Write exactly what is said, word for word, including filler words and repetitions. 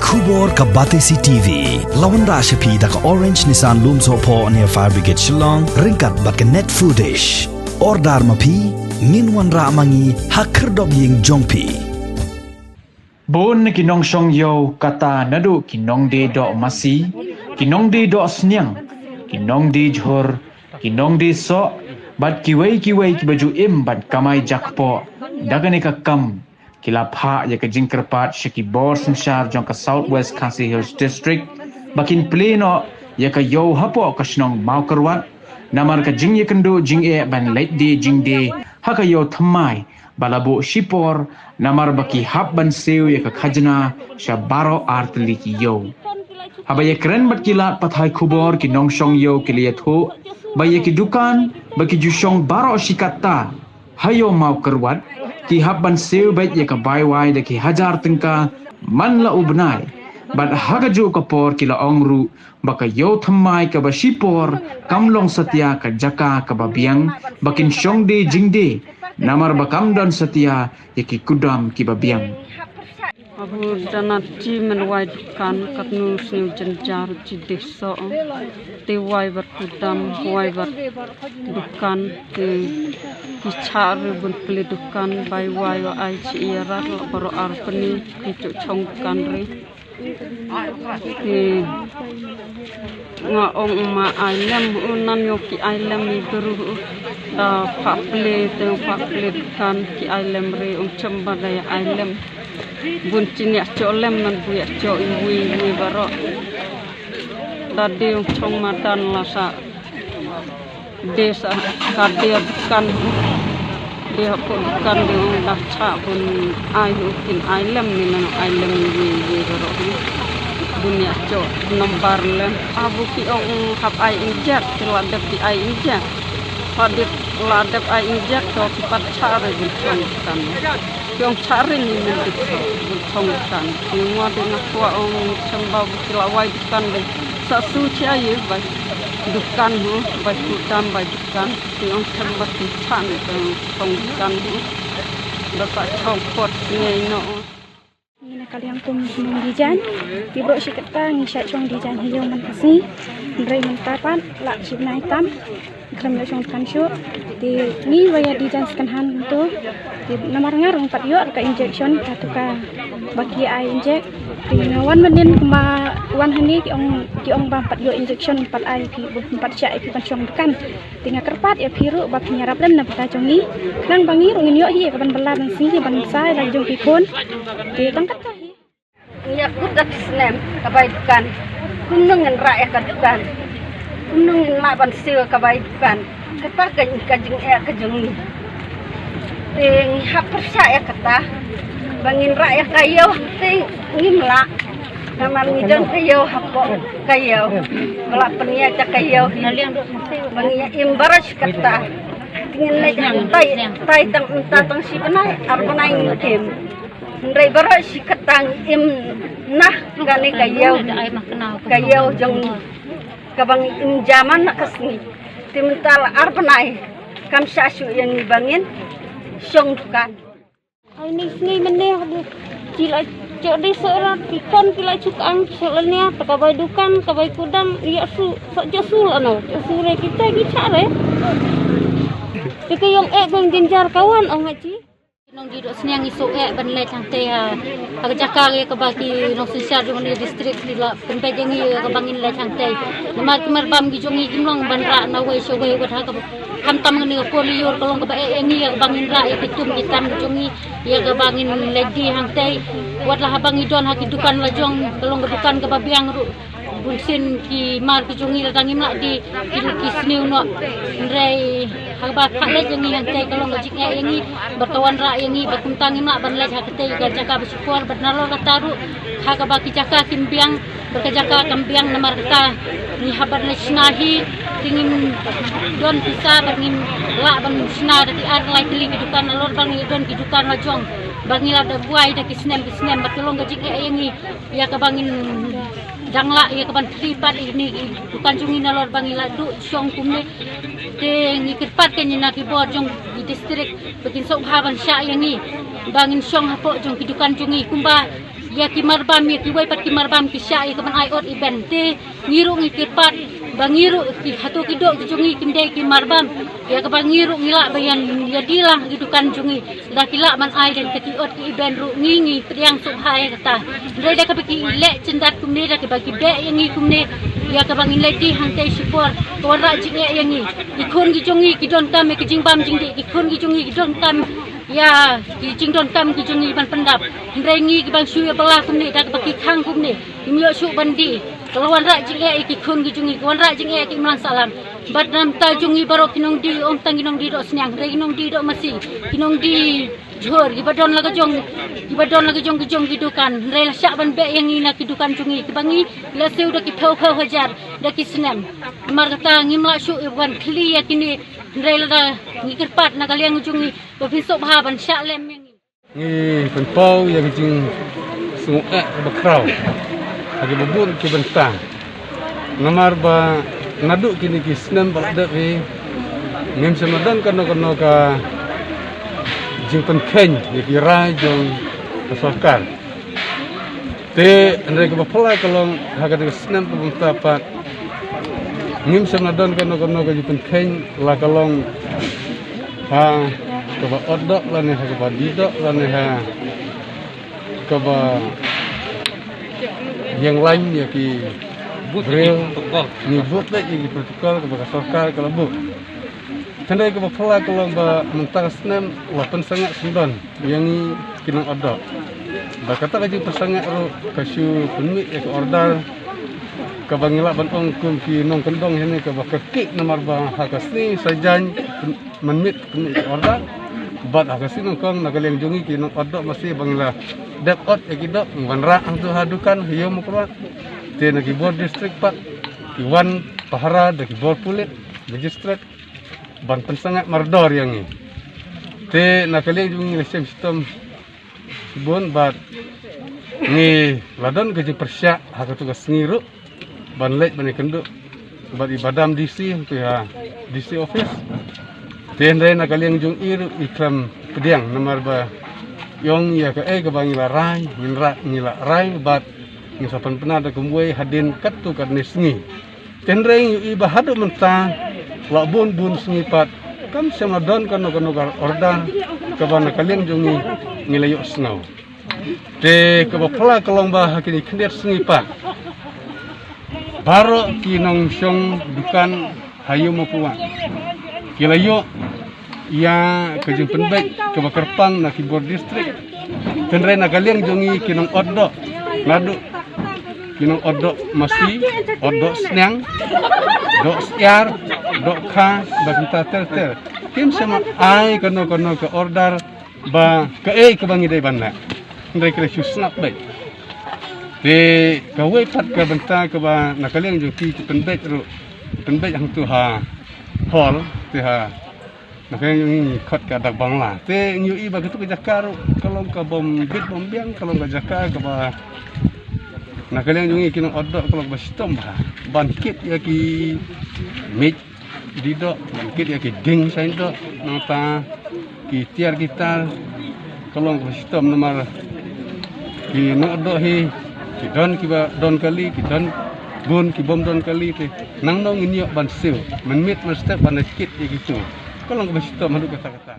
Khubor ka Batesi T V la wanrah sha phi da ka Orange Nissan Lumsohphoh near Fire Brigade Shillong ryngkat bad ka Net Foodish. Order ma phi, ngin wanrah ma ngi ha khyrdop ïing jong phi. Bun ki nongshong ïew kata naduh ki nongdie doh masi, ki nongdie doh sniang, ki nongdie jhur, ki nongdie soh, bad kiwei kiwei kiba ju im bad kamai jakpoh da kane ka kam, ki la phah ïa ka jingkyrpad sha ki bor synshar jong ka South West Khasi Hills District ba kin plie noh ïa ka ïew hapoh ka shnong Mawkyrwat namar ka jingïakynduh jingeh ban leit die jingdie ha ka ïew thymmai ba la buh shipor namar ba ki hap ban siew ïa ka khajna sha baroh artylli ki ïew. Haba ïakren bad ki lad pathai khubor, ki nongshong ïew ki la ïathuh ba ïa ki dukan ba ki ju shong baroh shi katta ha ïew Mawkyrwat, ki hap ban siew beit ïa ka bai wai da ki hajar tyngka man la u bnai. Bad ha kajuh ka por ki la ong ruh ba ka ïew thymmai kaba shipor kam long satia ka jaka kaba biang ba kin shong die jingdie namar ba kam don satia ïa ki kudam kiba biang. Abu dana chi men wai dukan katnu sniew jynjar chi deh soh. Te wai bad kudam, wai bad dukan, te ki chah re bun plie dukan, bai wai wa ai chi ïa rat la baroh arpeni ki chok chong dukan re. Te nga ong ma ai lem u nan ïoh ki ai lem i guru u. Da phah plie te phah plie dukan ki ai lem re, ong chem ba da ïa ai lem. Bun chi ïa choh lem, man bu ïa choh iwei iwei baroh. Da die ong chong madan la sa die sa ka die dukan. Die hapoh dukan die ong da chah bun ai u kin ai lem, ni nang ai lem iwei iwei baroh. Bun ïa choh nombar lem. Abu ki ong hap ai injek, ki la dep ki ai injek. Hap dep la dep ai injek to ki pat chah re bun chong dukan. Ki ong chah re ni men dep bun chong dukan. Ki ong wa de nga kwah ong chang ba bu ki la wai dukan de. Sa su chi ai bai dukan hu, bai kudam bai dukan. Ki ong chang ba ki chah ne ki ong chong dukan hu. Ba sa chong pot ngai no. Ngi na ka liang kum nong Dijan. Te baroh shi katta ngi shah shong Dijan ha ïew man ka sngi. Hynrei mynta pat la shi bnai tam khlem ïoh shong dukan shuh. Te ngi wai ïa Dijan second hand kumto. Te namar nga ruh ngam pat ïoh ka injection, kato kaba ki ai injek. Te nga wan mynnin kumba wan hangne ki ong, ki ong ba ngam pat ïoh injection, ngam pat ai ki, ngam pat shah ïa ki ban shong dukan. Te nga kyrpad ïa phi ruh ba phin ïarap lem na bynta jong ngi. Khnang ba ngi ruh ngin ïoh hi ïa kaban bylla bynsngi, ban sa ïa la ki jong ki khun. Te tang katta hi. Ngi ïa kut da ki snem ka bai dukan. Kumno ngin rah ïa ka dukan? Kumno ngin lah ban siew ka bai dukan? Kata ka, ka jingeh ka jong ngi. Te ngi hap pyrshah ïa kata ba ngin rah ïa ka ïew, te ngim lah. Namar ngi don ka ïew hapoh ka ïew. Ba la pynïaid ïa ka ïew hi. Ba ngi ïa im baroh shi katta. Te ngin leit hangtai, tai tang mynta tang shi bnai, ar bnai ngim im. Hynrei baroh shi katta ngim im na kane ka ïew, ka ïew jong ngi kaba ngi im jaman na ka sngi. Te mynta la ar bnai kam shah shuh ïa ngi ba ngin shong dukan. Ai ni sngi mynne ha bu ki la choh dei soh rat, ki khun ki la chuk ang soh lane, ta ka bai dukan, ka bai kudam, ïa su, soh choh su lano, choh su re kita ki chah re. Te ka ïong eh bun jynjar ka wan ong ha chi. Nong di doh sniang i soh eh ban leit hangtei ha, ha ka jaka ïa kaba ki nongsynshar jong ngi district ki la pynbeit ïa ngi ïa kaba ngin leit hangtei. Namar ki mar bam ki jong ngi kim long ban rah na wei sha wei wat ha kaba khamtam ngi ka por lyiur ka long kaba eh ïa ngi ïa kaba ngin rah ïa ki tum ki tam ki jong ngi ïa kaba ngin leit die hangtei. Wat la haba ngi don ha ki dukan la jong ka long ka dukan kaba biang ruh. Bun sien ki mar ki jong ngi la dang im lah die ki, ki sniew noh. Hynrei haba phah leit ïa ngi hangtei ka long ka jingeh ïa ngi bad ka wanrah ïa ngi bad kumta ngim lah ban leit ha katei ka jaka ba shukor bad nalor kata ruh ha kaba ki jaka kim biang bad ka jaka kam biang namar kata ngi hap ban leit shna hi. Te ngim don pisa bad ngim lah ban shna da ki ar lai tylli ki dukan nalor ba ngi don ki dukan la jong ba ngi la da buai da ki snem ki snem bad ka long ka jingeh ïa ngi. Ïa kaba ngin dang lah ïa kaban plie pat ïa kine ki dukan jong ngi nalor ba ngi la duh shong kumne. Te ngi kyrpad kein na ki bor jong ki district ba kin sngewbha ban shah ïa ngi ba ngin shong hapoh jong ki dukan jong ngi kumba Ïa ki marbam, ïa kiwei pat ki marbam ki shah ïa ka ban ai ot i Ben. Te ngi ruh ngi kyrpad ba ngi ruh ki, hato ki doh ki jong ngi kim dei ki marbam. Ïa kaba ngi ruh ngi lah ban ïa die lang ha ki dukan jong ngi. Lada ki lah ban ai da kita ki ot ki i Ben ruh, ngi ngi pdiang sngewbha ïa kata. Hynrei da kaba ki leh jyndat kumne, da kaba ki beh ïa ngi kumne, ïa kaba ngin leit die hangtei shipor, ka wanrah jingeh ïa ngi. Ki khun ki jong ngi ki donkam ïa ki jingbam jingdih, ki khun ki jong ngi ki donkam ïa ki jingdonkam ki jong ngi ban pyndap. Hynrei ngi kiba shu ïa bylla kumne, da kaba ki khang kumne, ngim ïoh shuh ban die. Ka la wanrah jingeh ïa ki khun ki jong ngi, ka wanrah jingeh ïa ki imlang sahlang. Bad na ka bynta jong ngi baroh ki nongdie, ym tang ki nongdie doh sniang, hynrei ki nongdie doh masi, ki nongdie jhur, kiba don la ka jong, kiba don la ka jong ki jong ki dukan, hynrei la shah ban beh ïa ngi na ki dukan jong ngi, kiba ngi la siew da ki phew phew hajar da ki snem. Namar kata ngim lah shuh ïa ban khlieh ïa kine, hynrei lada ngi kyrpad na ka liang jong ngi, ba phin sngewbha ban shah lem ïa ngi. Ngi pynpaw ïa ka jingsngewieh kaba khraw ha kiba bun ki bynta. Namar ba naduh kine ki snem ba la dep hi, ngim shym la don kano kano ka jingpynkheiñ ïa ki rai jong ka sorkar. Te hynrei kaba phylla ka long ha kane ka snem kaba mynta pat, ngim shym la don kano kano ka jingpynkheiñ, la ka long ha kaba ot doh lane ha kaba die doh lane ha kaba ïeng lain ïa ki briew, ngi buh beit ïa ki protocol kaba ka sorkar ka la buh. Hynrei kaba phylla ka long ba mynta ka snem la pynsangeh syndon ïa ngi ki nongotdoh. Bad kata ka jingpynsangeh ruh ka shu pynmih ïa ka order kaba ngi lah ban ong kum ki nongkyndong ïa ngi kaba kyrkieh, namar ba ha ka sngi Saitjaiñ mynmiet pynmih ïa ka order. Bad ha ka sngi Nyngkong na ka liang jong ngi ki nongotdoh masi ba ngi la dep ot ïa ki doh, ngi wanrah hangto ha dukan ha Ïew Mawkyrwat. Te na ki bor district pat ki wan pahara da ki bor pulit, magistrate, ban pynsangeh mardor ïa ngi. Te na ka liang jong ngi la shem shitom shibun bad ngi la don ka jingpyrshah ha kato ka sngi ruh ban leit ban ïakynduh bad i Ba Dam D C hangto ha D C office. Te hynrei na ka liang jong i ruh i khlem pdiang namar ba i ong ïa kaei kaba ngi la rai, ngin rai, ngi la rai bad ngin sa pynbna da kumwei hadien katto katne sngi. Te hynrei ngi ïohi ba haduh mynta la bun bun sngi pat kam shym la don kano kano ka order kaba na ka liang jong ngi ngi la ïohsngew. Te kaba phylla ka long ba ha kine khyndiat sngi pat baroh ki nongshong dukan ha Ïew Mawkyrwat ki la ïoh ïa ka jingpynbeit kaba kyrpang na ki bor district. Te hynrei na ka liang jong ngi ki nongotdoh, naduh ki nongotdoh masi, otdoh sniang, doh syiar, doh kha, bad kumta ter ter, kim shym ai kano kano ka order ba kaei kaba ngi dei ban leh. Hynrei ki la shu sngap beit. Te kawei pat ka bynta kaba na ka liang jong ki ki pynbeit ruh, pynbeit hangto ha hall, te ha na ka liang jong ngi khot ka dak Bangla. Te ngi ïohi ba kato ka jaka ruh ka long ka bym bit bym biang, ka long ka jaka kaba na ka liang jong ngi ki nongotdoh ka long kaba shitom bha ban kit ïa ki miej die doh, ban kit ïa ki dieng shaiñ doh, nangta ki tiar ki tar, ka long kaba shitom namar ki nongotdoh hi ki don kiba don kali, ki don bun ki bym don kali. Te nangno ngin ïoh ban siew mynmiet mynstep ban kit ïa kito? Ka long kaba shitom haduh katta katta.